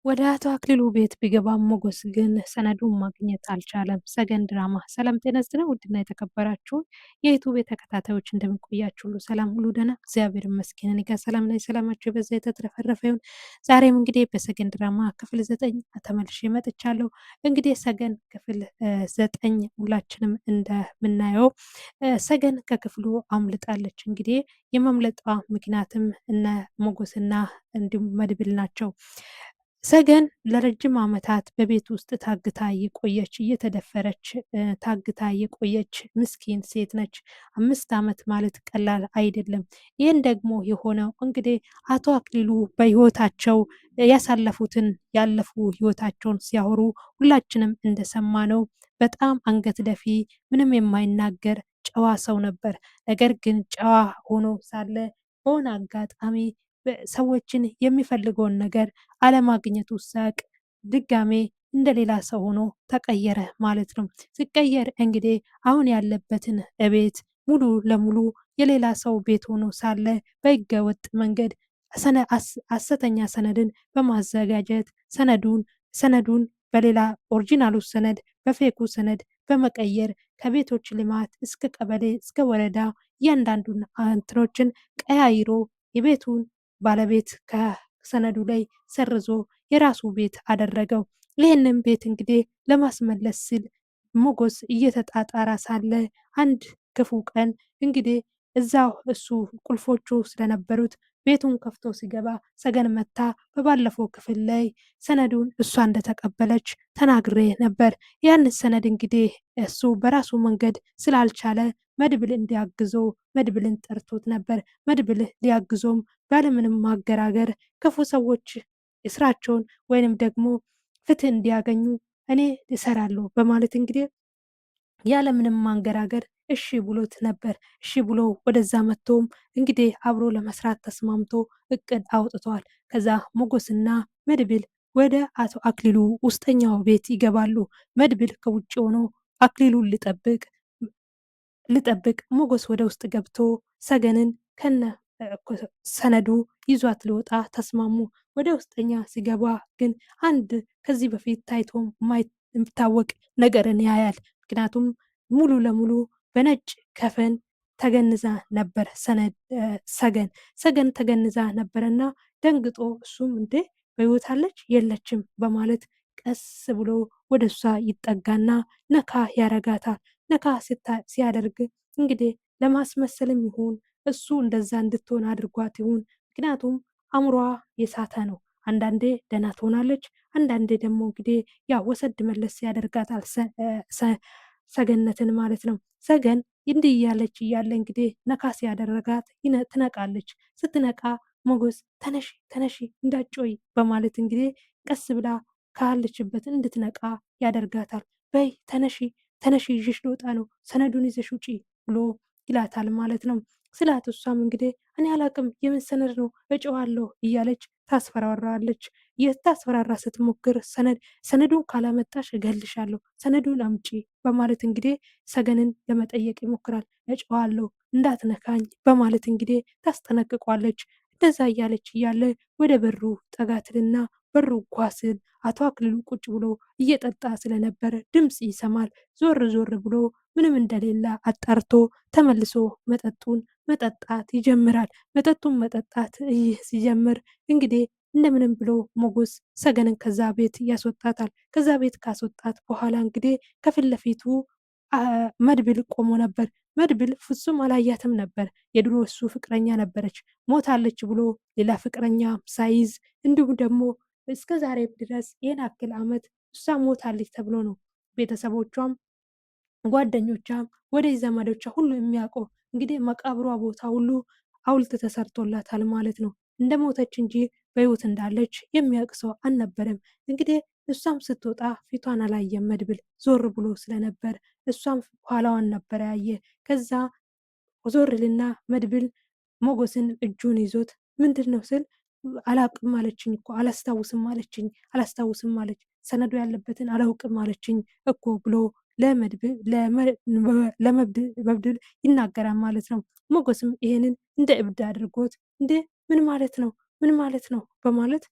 ወደ አቶ አክሊሉ ቤት ቢገባም ሞገስ ግን ሰነዱን ማግኘት አልቻለም። ሰገን ድራማ። ሰላም ጤና ይስጥልን ውድና የተከበራችሁ የ YouTube ተከታታዮች እንደምንቆያችሁ ሁሉ ሰላም ሁሉ ደህና፣ እግዚአብሔር ይመስገን። እኔ ጋር ሰላም ላይ ሰላማችሁ የበዛ የተትረፈረፈ ይሁን። ዛሬም እንግዲህ በሰገን ድራማ ክፍል 9 ተመልሼ መጥቻለሁ። እንግዲህ ሰገን ክፍል 9 ሁላችንም እንደምናየው ሰገን ከክፍሉ አምልጣለች። እንግዲህ የማምለጧ ምክንያትም እነ ሞገስና እንዲሁም መድብል ናቸው። ሰገን ለረጅም ዓመታት በቤት ውስጥ ታግታ የቆየች፣ እየተደፈረች ታግታ የቆየች ምስኪን ሴት ነች። 5 ዓመት ማለት ቀላል አይደለም። ይህን ደግሞ የሆነው እንግዲህ አቶ አክሊሉ በህይወታቸው ያሳለፉትን ያለፉ ህይወታቸውን ሲያወሩ ሁላችንም እንደሰማነው በጣም አንገት ደፊ፣ ምንም የማይናገር ጨዋ ሰው ነበር። ነገር ግን ጨዋ ሆኖ ሳለ በሆነ አጋጣሚ ሰዎችን የሚፈልገውን ነገር አለማግኘቱ ሳቅ ድጋሜ እንደሌላ ሰው ሆኖ ተቀየረ ማለት ነው። ሲቀየር እንግዲህ አሁን ያለበትን ቤት ሙሉ ለሙሉ የሌላ ሰው ቤት ሆኖ ሳለ በህገወጥ መንገድ ሐሰተኛ ሰነድን በማዘጋጀት ሰነዱን በሌላ original ኡ ሰነድ በ fake ኡ ሰነድ በመቀየር ከቤቶች ልማት እስከ ቀበሌ እስከ ወረዳ እያንዳንዱን እንትኖችን ቀያይሮ የቤቱን ባለቤት ከሰነዱ ላይ ሰርዞ የራሱ ቤት አደረገው። ይህንን ቤት እንግዲህ ለማስመለስ ሲል ሞገስ እየተጣጣራ ሳለ አንድ ክፉ ቀን እንግዲህ እዛው እሱ ቁልፎቹ ስለነበሩት ቤቱን ከፍቶ ሲገባ ሰገን መታ በባለፈው ክፍል ላይ ሰነዱን እሷ እንደተቀበለች ተናግሬ ነበር። ያን ሰነድ እንግዲህ እሱ በራሱ መንገድ ስላልቻለ መድብል እንዲያግዞ መድብልን ጠርቶት ነበር። መድብል ሊያግዞም ባለምንም ማገራገር ክፉ ሰዎች የስራቸውን ወይንም ደግሞ ፍትህ እንዲያገኙ እኔ እሰራለሁ በማለት እንግዲህ ያለምንም ማንገራገር እሺ ብሎት ነበር። እሺ ብሎ ወደዛ መጥቶም እንግዲህ አብሮ ለመስራት ተስማምቶ እቅድ አውጥተዋል። ከዛ ሞገስና መድብል ወደ አቶ አክሊሉ ውስጠኛው ቤት ይገባሉ። መድብል ከውጭ ሆኖ አክሊሉን ልጠብቅ፣ ሞገስ ወደ ውስጥ ገብቶ ሰገንን ከነ ሰነዱ ይዟት ሊወጣ ተስማሙ። ወደ ውስጠኛ ሲገባ ግን አንድ ከዚህ በፊት ታይቶ የማይታወቅ ነገርን ያያል። ምክንያቱም ሙሉ ለሙሉ በነጭ ከፈን ተገንዛ ነበር። ሰገን ሰገን ተገንዛ ነበረና ደንግጦ እሱም እንዴ በሕይወት አለች የለችም በማለት ቀስ ብሎ ወደ እሷ ይጠጋና ነካ ያረጋታል። ነካ ሲያደርግ እንግዲህ ለማስመሰልም ይሁን እሱ እንደዛ እንድትሆን አድርጓት ይሁን፣ ምክንያቱም አእምሯ የሳተ ነው። አንዳንዴ ደህና ትሆናለች፣ አንዳንዴ ደግሞ እንግዲህ ያው ወሰድ መለስ ያደርጋታል ሰገነትን ማለት ነው። ሰገን እንዲህ እያለች እያለ እንግዲህ ነካስ ያደረጋት ትነቃለች። ስትነቃ ሞገስ ተነሺ ተነሺ እንዳጮይ በማለት እንግዲህ ቀስ ብላ ካለችበት እንድትነቃ ያደርጋታል። በይ ተነሺ ተነሺ ይዤሽ ልወጣ ነው፣ ሰነዱን ይዘሽ ውጪ ብሎ ይላታል ማለት ነው። ስላት እሷም እንግዲህ እኔ አላቅም የምን ሰነድ ነው እጨዋለሁ እያለች ታስፈራራለች። የታስፈራራ ስትሞክር ሰነዱን ካላመጣሽ እገልሻለሁ፣ ሰነዱን አምጪ በማለት እንግዲህ ሰገንን ለመጠየቅ ይሞክራል። እጨዋለሁ እንዳትነካኝ በማለት እንግዲህ ታስጠነቅቋለች። እንደዛ እያለች እያለ ወደ በሩ ጠጋትልና በሩ ኳስን አቶ አክሊሉ ቁጭ ብሎ እየጠጣ ስለነበረ ድምፅ ይሰማል። ዞር ዞር ብሎ ምንም እንደሌለ አጣርቶ ተመልሶ መጠጡን መጠጣት ይጀምራል። መጠጡን መጠጣት ይህ ሲጀምር እንግዲህ እንደምንም ብሎ ሞገስ ሰገንን ከዛ ቤት ያስወጣታል። ከዛ ቤት ካስወጣት በኋላ እንግዲህ ከፊት ለፊቱ መድብል ቆሞ ነበር። መድብል ፍጹም አላያትም ነበር። የድሮ እሱ ፍቅረኛ ነበረች፣ ሞታለች ብሎ ሌላ ፍቅረኛ ሳይዝ እንዲሁም ደግሞ እስከ ዛሬ ድረስ ይህን አክል ዓመት እሷ ሞታለች ተብሎ ነው ቤተሰቦቿም ጓደኞቿም ወደ ዘመዶቿ ሁሉ የሚያውቀው። እንግዲህ መቃብሯ ቦታ ሁሉ ሐውልት ተሰርቶላታል ማለት ነው። እንደ ሞተች እንጂ በሕይወት እንዳለች የሚያውቅ ሰው አልነበረም። እንግዲህ እሷም ስትወጣ ፊቷን አላየም መድብል ዞር ብሎ ስለነበር እሷም ኋላዋን ነበረ ያየ። ከዛ ዞር ልና መድብል ሞገስን እጁን ይዞት ምንድን ነው ስል አላውቅም አለችኝ እኮ አላስታውስም አለችኝ አላስታውስም አለች ሰነዱ ያለበትን አላውቅም አለችኝ እኮ ብሎ ለመብድል ይናገራል ማለት ነው። ሞገስም ይሄንን እንደ እብድ አድርጎት እንደ ምን ማለት ነው ምን ማለት ነው በማለት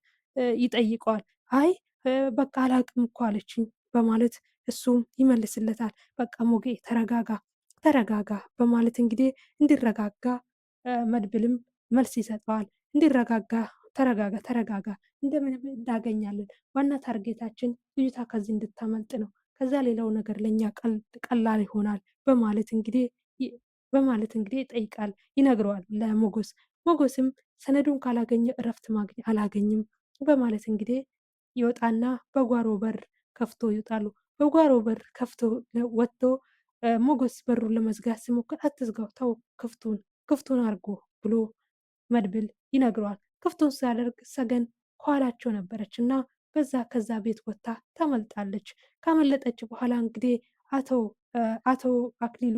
ይጠይቀዋል። አይ በቃ አላቅም እኮ አለችኝ በማለት እሱም ይመልስለታል። በቃ ሞጌ ተረጋጋ ተረጋጋ በማለት እንግዲህ እንዲረጋጋ መድብልም መልስ ይሰጠዋል። እንዲረጋጋ ተረጋጋ ተረጋጋ፣ እንደምንም እናገኛለን። ዋና target ኣችን ልጅቷ ከዚህ እንድታመልጥ ነው። ከዛ ሌላው ነገር ለእኛ ቀላል ይሆናል በማለት እንግዲህ ይጠይቃል፣ ይነግረዋል ለሞጎስ። ሞጎስም ሰነዱን ካላገኘ እረፍት ማግኘት አላገኝም በማለት እንግዲህ ይወጣና በጓሮ በር ከፍቶ ይወጣሉ። በጓሮ በር ከፍቶ ወጥቶ ሞገስ በሩን ለመዝጋት ሲሞክር አትዝጋው፣ ተው ክፍቱን ክፍቱን አድርጎ ብሎ መድብል ይነግረዋል። ክፍቱን ሲያደርግ ሰገን ከኋላቸው ነበረች እና በዛ ከዛ ቤት ወጥታ ተመልጣለች። ካመለጠች በኋላ እንግዲህ አቶ አክሊሉ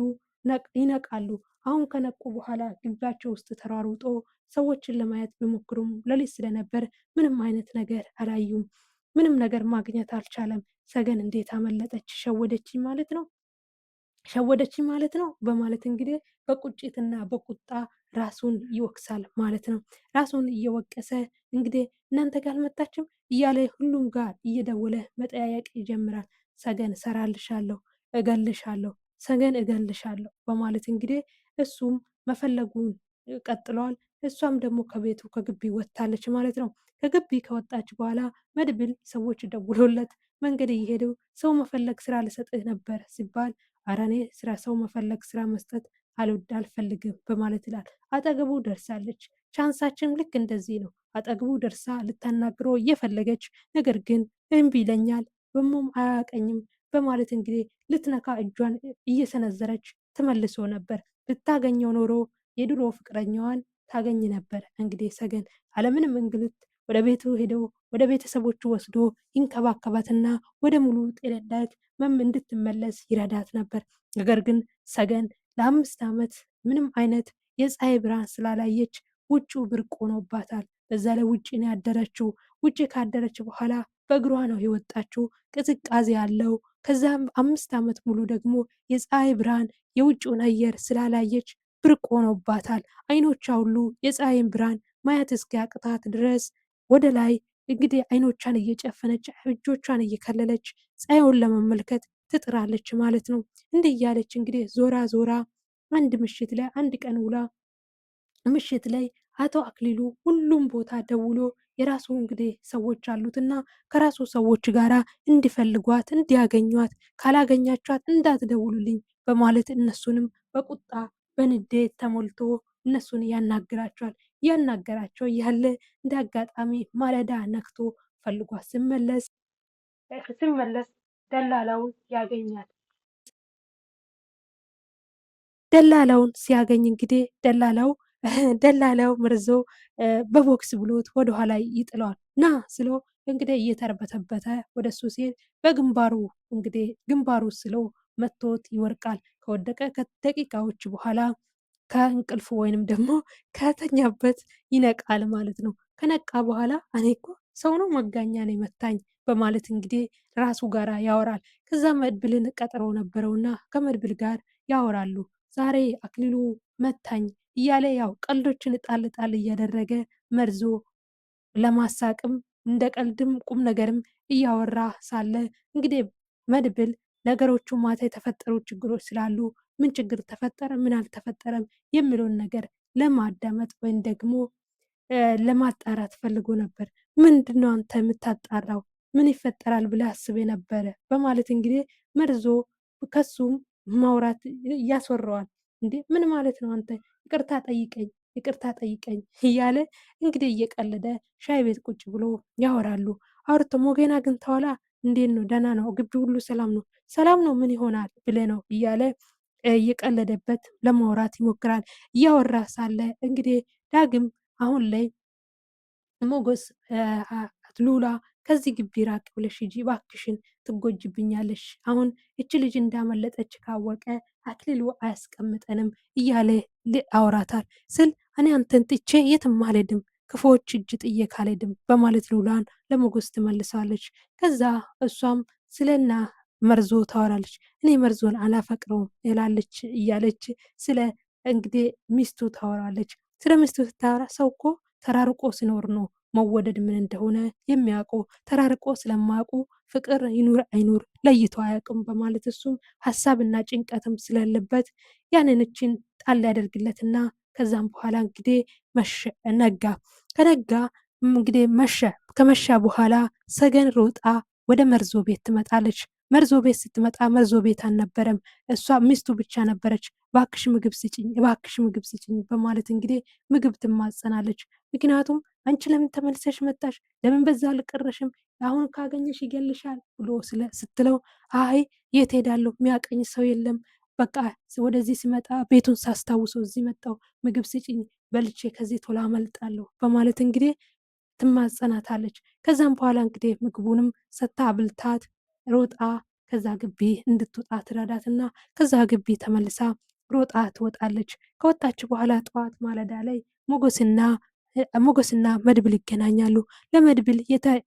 ይነቃሉ። አሁን ከነቁ በኋላ ግቢያቸው ውስጥ ተሯሩጦ ሰዎችን ለማየት ቢሞክሩም ሌሊት ስለነበር ምንም አይነት ነገር አላዩም። ምንም ነገር ማግኘት አልቻለም። ሰገን እንዴት አመለጠች? ሸወደችኝ ማለት ነው ሸወደችኝ ማለት ነው በማለት እንግዲህ በቁጭትና በቁጣ ራሱን ይወቅሳል ማለት ነው። ራሱን እየወቀሰ እንግዲህ እናንተ ጋር አልመጣችም እያለ ሁሉም ጋር እየደወለ መጠያየቅ ይጀምራል። ሰገን እሰራልሻለሁ፣ እገልሻለሁ፣ ሰገን እገልሻለሁ በማለት እንግዲህ እሱም መፈለጉን ቀጥለዋል። እሷም ደግሞ ከቤቱ ከግቢ ወጥታለች ማለት ነው። ከግቢ ከወጣች በኋላ መድብል ሰዎች ደውሎለት መንገድ እየሄደው ሰው መፈለግ ስራ ልሰጥህ ነበር ሲባል ኧረ እኔ ስራ ሰው መፈለግ ስራ መስጠት አልወድ አልፈልግም በማለት ይላል። አጠገቡ ደርሳለች። ቻንሳችን ልክ እንደዚህ ነው። አጠገቡ ደርሳ ልታናግረው እየፈለገች ነገር ግን እምቢ ይለኛል በሞም አያቀኝም በማለት እንግዲህ ልትነካ እጇን እየሰነዘረች ትመልሶ ነበር። ልታገኘው ኖሮ የድሮ ፍቅረኛዋን ታገኝ ነበር። እንግዲህ ሰገን አለምንም እንግልት ወደ ቤቱ ሄደው ወደ ቤተሰቦቹ ወስዶ ይንከባከባትና ወደ ሙሉ ጤንነት መም እንድትመለስ ይረዳት ነበር። ነገር ግን ሰገን ለ5 ዓመት ምንም አይነት የፀሐይ ብርሃን ስላላየች ውጩ ብርቅ ሆኖባታል። በዛ ላይ ውጭ ነው ያደረችው። ውጭ ካደረች በኋላ በእግሯ ነው የወጣችው። ቅዝቃዜ ያለው ከዛም 5 ዓመት ሙሉ ደግሞ የፀሐይ ብርሃን የውጭውን አየር ስላላየች ብርቅ ሆኖባታል። አይኖቿ ሁሉ የፀሐይን ብርሃን ማየት እስኪያቅታት ድረስ ወደ ላይ እንግዲህ አይኖቿን እየጨፈነች እጆቿን እየከለለች ፀሐዩን ለመመልከት ትጥራለች ማለት ነው። እንዲህ እያለች እንግዲህ ዞራ ዞራ አንድ ምሽት ላይ አንድ ቀን ውላ ምሽት ላይ አቶ አክሊሉ ሁሉም ቦታ ደውሎ የራሱ እንግዲህ ሰዎች አሉትና ከራሱ ሰዎች ጋራ እንዲፈልጓት እንዲያገኟት ካላገኛቿት እንዳትደውሉልኝ በማለት እነሱንም በቁጣ በንዴት ተሞልቶ እነሱን ያናግራቸዋል። እያናገራቸው እያለ እንደ አጋጣሚ ማለዳ ነክቶ ፈልጓት ስመለስ ደላላውን ያገኛል። ደላላውን ሲያገኝ እንግዲህ ደላላው ደላላው መርዞ በቦክስ ብሎት ወደኋላ ይጥለዋል። ና ስሎ እንግዲህ እየተርበተበተ ወደ እሱ ሲሄድ በግንባሩ እንግዲህ ግንባሩ ስሎ መቶት ይወርቃል። ከወደቀ ከደቂቃዎች በኋላ ከእንቅልፉ ወይንም ደግሞ ከተኛበት ይነቃል ማለት ነው። ከነቃ በኋላ እኔ እኮ ሰው ነው መጋኛ ነው የመታኝ በማለት እንግዲህ ራሱ ጋራ ያወራል። ከዛ መድብልን ቀጥሮ ነበረውና ከመድብል ጋር ያወራሉ። ዛሬ አክሊሉ መታኝ እያለ ያው ቀልዶችን ጣል ጣል እያደረገ መርዞ ለማሳቅም እንደ ቀልድም ቁም ነገርም እያወራ ሳለ እንግዲህ መድብል ነገሮቹ ማታ የተፈጠሩ ችግሮች ስላሉ ምን ችግር ተፈጠረ፣ ምን አልተፈጠረም የሚለውን ነገር ለማዳመጥ ወይም ደግሞ ለማጣራት ፈልጎ ነበር። ምንድነው አንተ የምታጣራው? ምን ይፈጠራል ብለህ አስቤ ነበረ በማለት እንግዲህ መርዞ ከሱም ማውራት ያስወራዋል። እንዴ ምን ማለት ነው አንተ ይቅርታ ጠይቀኝ ይቅርታ ጠይቀኝ እያለ እንግዲህ እየቀለደ ሻይ ቤት ቁጭ ብሎ ያወራሉ። አውርቶ ሞጌና ግን ተዋላ እንዴት ነው? ደህና ነው? ግቢ ሁሉ ሰላም ነው? ሰላም ነው ምን ይሆናል ብለ ነው እያለ እየቀለደበት ለማውራት ይሞክራል። እያወራ ሳለ እንግዲህ ዳግም አሁን ላይ ሞገስ ሉላ ከዚህ ግቢ ራቅ ብለሽ ሂጂ እባክሽን፣ ትጎጅብኛለሽ። አሁን እች ልጅ እንዳመለጠች ካወቀ አክሊሉ አያስቀምጠንም እያለ አውራታል ስል እኔ አንተን ጥቼ የትም አልሄድም፣ ክፉዎች እጅ ጥዬ ካልሄድም በማለት ሉላን ለሞገስ ትመልሳለች። ከዛ እሷም ስለና መርዞ ታወራለች። እኔ መርዞን አላፈቅረውም እላለች እያለች ስለ እንግዲህ ሚስቱ ታወራለች። ስለ ሚስቱ ስታወራ ሰው እኮ ተራርቆ ሲኖር ነው መወደድ ምን እንደሆነ የሚያውቁ፣ ተራርቆ ስለማያውቁ ፍቅር ይኑር አይኑር ለይቶ አያውቅም በማለት እሱም ሀሳብና ጭንቀትም ስላለበት ያንን እችን ጣል ያደርግለትና ከዛም በኋላ እንግዲህ መሸ ነጋ። ከነጋ እንግዲህ መሸ። ከመሻ በኋላ ሰገን ሮጣ ወደ መርዞ ቤት ትመጣለች። መርዞ ቤት ስትመጣ መርዞ ቤት አልነበረም፣ እሷ ሚስቱ ብቻ ነበረች። እባክሽ ምግብ ስጭኝ፣ እባክሽ ምግብ ስጭኝ በማለት እንግዲህ ምግብ ትማጸናለች። ምክንያቱም አንቺ ለምን ተመልሰሽ መጣሽ? ለምን በዛ አልቀረሽም? አሁን ካገኘሽ ይገልሻል ብሎ ስትለው አይ የት ሄዳለሁ? የሚያቀኝ ሰው የለም። በቃ ወደዚህ ሲመጣ ቤቱን ሳስታውሰው እዚህ መጣው፣ ምግብ ስጭኝ በልቼ ከዚህ ቶሎ አመልጣለሁ በማለት እንግዲህ ትማጸናታለች። ከዛም በኋላ እንግዲህ ምግቡንም ሰታ አብልታት ሮጣ ከዛ ግቢ እንድትወጣ ትረዳትና ከዛ ግቢ ተመልሳ ሮጣ ትወጣለች። ከወጣች በኋላ ጠዋት ማለዳ ላይ ሞገስና መድብል ይገናኛሉ። ለመድብል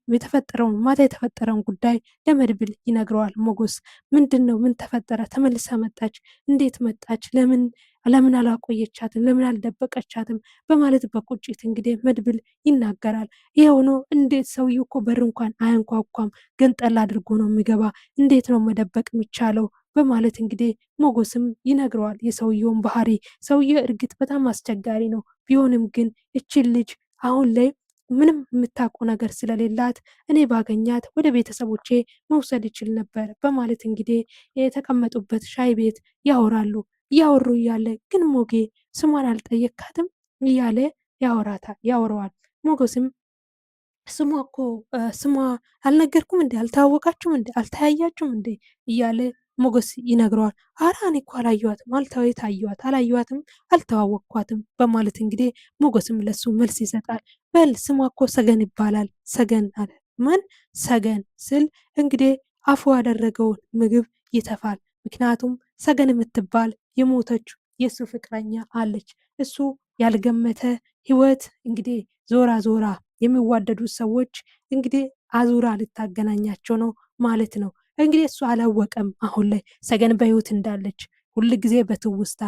የተፈጠረውን ማታ የተፈጠረውን ጉዳይ ለመድብል ይነግረዋል። ሞገስ ምንድን ነው? ምን ተፈጠረ? ተመልሳ መጣች። እንዴት መጣች? ለምን ለምን አላቆየቻትም? ለምን አልደበቀቻትም? በማለት በቁጭት እንግዲህ መድብል ይናገራል። ይህ ሆኖ እንዴት ሰውዬው እኮ በር እንኳን አያንኳኳም፣ ገንጠል አድርጎ ነው የሚገባ። እንዴት ነው መደበቅ የሚቻለው? በማለት እንግዲህ ሞገስም ይነግረዋል የሰውየውን ባህሪ። ሰውየው እርግጥ በጣም አስቸጋሪ ነው። ቢሆንም ግን እችን ልጅ አሁን ላይ ምንም የምታውቀው ነገር ስለሌላት እኔ ባገኛት ወደ ቤተሰቦቼ መውሰድ ይችል ነበር በማለት እንግዲህ የተቀመጡበት ሻይ ቤት ያወራሉ። እያወሩ እያለ ግን ሞጌ ስሟን አልጠየካትም እያለ ያወራታል ያወራዋል። ሞገስም ስሟ እኮ ስሟ አልነገርኩም እንዴ? አልተዋወቃችሁም እንዴ? አልተያያችሁም እንዴ? እያለ ሞገስ ይነግረዋል። አረ እኔ እኮ አላየኋትም፣ አልታየኋት አላየኋትም፣ አልተዋወቅኳትም በማለት እንግዲህ ሞገስም ለሱ መልስ ይሰጣል። በል ስሟ እኮ ሰገን ይባላል። ሰገን አለ። ማን ሰገን ስል እንግዲህ አፉ ያደረገውን ምግብ ይተፋል። ምክንያቱም ሰገን የምትባል የሞተች የእሱ ፍቅረኛ አለች። እሱ ያልገመተ ህይወት እንግዲህ ዞራ ዞራ የሚዋደዱ ሰዎች እንግዲህ አዙራ ልታገናኛቸው ነው ማለት ነው። እንግዲህ እሱ አላወቀም አሁን ላይ ሰገን በህይወት እንዳለች ሁል ጊዜ በትውስታ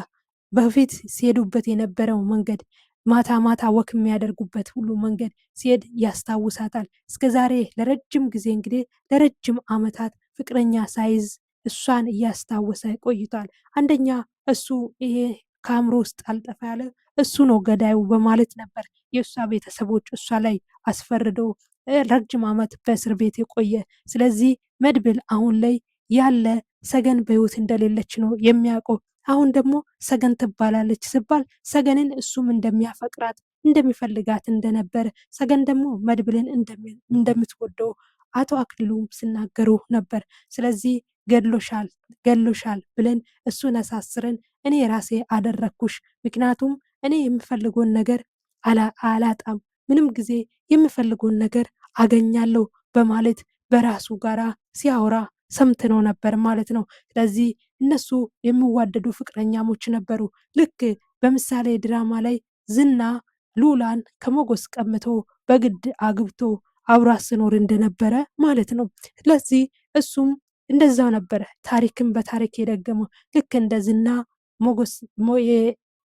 በፊት ሲሄዱበት የነበረው መንገድ ማታ ማታ walk የሚያደርጉበት ሁሉ መንገድ ሲሄድ ያስታውሳታል። እስከ ዛሬ ለረጅም ጊዜ እንግዲህ ለረጅም ዓመታት ፍቅረኛ ሳይዝ እሷን እያስታወሰ ቆይቷል። አንደኛ እሱ ይሄ ከአእምሮ ውስጥ አልጠፋ ያለ እሱ ነው ገዳዩ በማለት ነበር የእሷ ቤተሰቦች እሷ ላይ አስፈርዶ ረጅም ዓመት በእስር ቤት የቆየ። ስለዚህ መድብል አሁን ላይ ያለ ሰገን በህይወት እንደሌለች ነው የሚያውቀው። አሁን ደግሞ ሰገን ትባላለች ሲባል ሰገንን እሱም እንደሚያፈቅራት እንደሚፈልጋት እንደነበር ሰገን ደግሞ መድብልን እንደምትወደው አቶ አክሊሉም ሲናገሩ ነበር። ስለዚህ ገድሎሻል ገድሎሻል ብለን እሱን አሳስረን እኔ ራሴ አደረግኩሽ፣ ምክንያቱም እኔ የምፈልገውን ነገር አላጣም፣ ምንም ጊዜ የምፈልገውን ነገር አገኛለሁ በማለት በራሱ ጋራ ሲያወራ ሰምተነው ነበር ማለት ነው። ስለዚህ እነሱ የሚዋደዱ ፍቅረኛሞች ነበሩ። ልክ በምሳሌ ድራማ ላይ ዝና ሉላን ከሞገስ ቀምቶ በግድ አግብቶ አብሯ ስኖር እንደነበረ ማለት ነው። ስለዚህ እሱም እንደዛው ነበረ ታሪክን በታሪክ የደገመው ልክ እንደ ዝና ሞገስ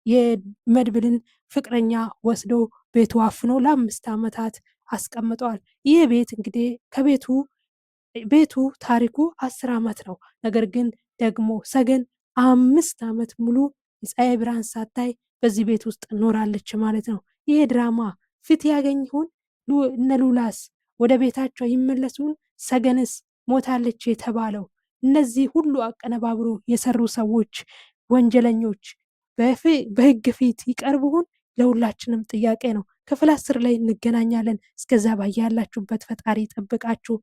የመድብልን ፍቅረኛ ወስዶ ቤቱ አፍኖ ለ5 ዓመታት አስቀምጠዋል። ይህ ቤት እንግዲህ ከቤቱ ቤቱ ታሪኩ 10 ዓመት ነው። ነገር ግን ደግሞ ሰገን 5 ዓመት ሙሉ የፀሐይ ብርሃን ሳታይ በዚህ ቤት ውስጥ ኖራለች ማለት ነው። ይሄ ድራማ ፍትህ ያገኝ ይሆን? እነ ሉላስ ወደ ቤታቸው ይመለሱን? ሰገንስ ሞታለች የተባለው እነዚህ ሁሉ አቀነባብሮ የሰሩ ሰዎች ወንጀለኞች በህግ ፊት ይቀርቡን? ለሁላችንም ጥያቄ ነው። ክፍል 10 ላይ እንገናኛለን። እስከዛ ባያላችሁበት ፈጣሪ ይጠብቃችሁ።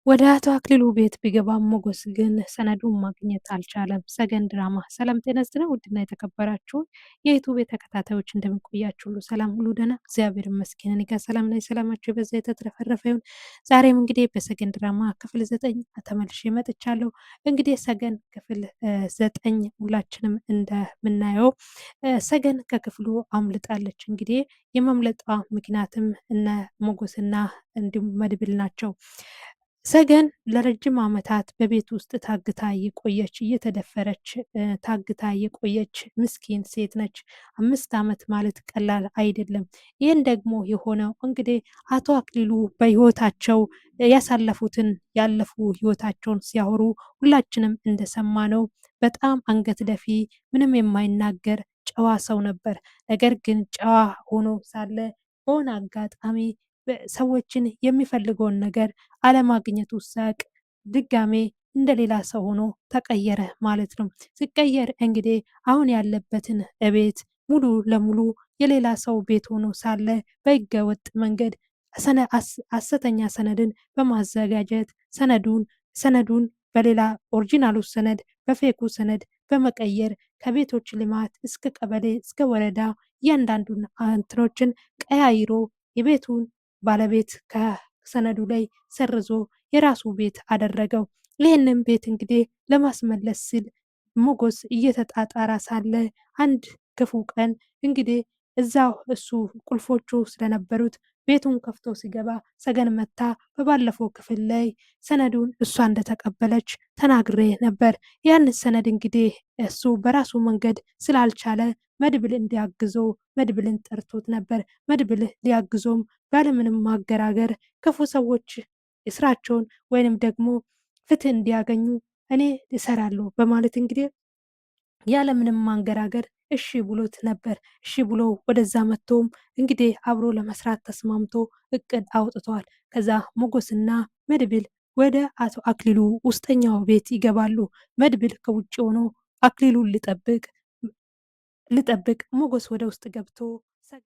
ወደ አቶ አክሊሉ ቤት ቢገባም ሞገስ ግን ሰነዱን ማግኘት አልቻለም። ሰገን ድራማ። ሰላም ጤና ይስጥልን ውድና የተከበራችሁ የ YouTube ተከታታዮች እንደምንቆያችሁ ሁሉ ሰላም ሁሉ ደህና፣ እግዚአብሔር ይመስገን። እኔ ጋር ሰላም ላይ ሰላማችሁ የበዛ የተትረፈረፈ ይሁን። ዛሬም እንግዲህ በሰገን ድራማ ክፍል 9 ተመልሼ መጥቻለሁ። እንግዲህ ሰገን ክፍል 9 ሁላችንም እንደምናየው ሰገን ከክፍሉ አምልጣለች። እንግዲህ የማምለጧ ምክንያትም እነ ሞገስና እንዲሁም መድብል ናቸው። ሰገን ለረጅም ዓመታት በቤት ውስጥ ታግታ የቆየች፣ እየተደፈረች ታግታ የቆየች ምስኪን ሴት ነች። 5 ዓመት ማለት ቀላል አይደለም። ይህን ደግሞ የሆነው እንግዲህ አቶ አክሊሉ በህይወታቸው ያሳለፉትን ያለፉ ህይወታቸውን ሲያወሩ ሁላችንም እንደሰማነው በጣም አንገት ደፊ፣ ምንም የማይናገር ጨዋ ሰው ነበር። ነገር ግን ጨዋ ሆኖ ሳለ በሆነ አጋጣሚ ሰዎችን የሚፈልገውን ነገር አለማግኘቱ ሳያቅ ድጋሜ እንደሌላ ሰው ሆኖ ተቀየረ ማለት ነው። ሲቀየር እንግዲህ አሁን ያለበትን ቤት ሙሉ ለሙሉ የሌላ ሰው ቤት ሆኖ ሳለ በህገወጥ መንገድ ሐሰተኛ ሰነድን በማዘጋጀት ሰነዱን በሌላ original ኡ ሰነድ በ fake ኡ ሰነድ በመቀየር ከቤቶች ልማት እስከ ቀበሌ እስከ ወረዳ እያንዳንዱን እንትኖችን ቀያይሮ የቤቱን ባለቤት ከሰነዱ ላይ ሰርዞ የራሱ ቤት አደረገው። ይህንን ቤት እንግዲህ ለማስመለስ ሲል ሞገስ እየተጣጣረ ሳለ አንድ ክፉ ቀን እንግዲህ እዛው እሱ ቁልፎቹ ስለነበሩት ቤቱን ከፍቶ ሲገባ ሰገን መታ በባለፈው ክፍል ላይ ሰነዱን እሷ እንደተቀበለች ተናግሬ ነበር። ያን ሰነድ እንግዲህ እሱ በራሱ መንገድ ስላልቻለ መድብል እንዲያግዘው መድብልን ጠርቶት ነበር። መድብል ሊያግዞም ባለምንም ማገራገር ክፉ ሰዎች ስራቸውን ወይንም ደግሞ ፍትህ እንዲያገኙ እኔ እሰራለሁ በማለት እንግዲህ ያለምንም ማንገራገር እሺ ብሎት ነበር። እሺ ብሎ ወደዛ መጥቶም እንግዲህ አብሮ ለመስራት ተስማምቶ እቅድ አውጥተዋል። ከዛ ሞገስና መድብል ወደ አቶ አክሊሉ ውስጠኛው ቤት ይገባሉ። መድብል ከውጭ ሆኖ አክሊሉን ልጠብቅ ልጠብቅ፣ ሞገስ ወደ ውስጥ ገብቶ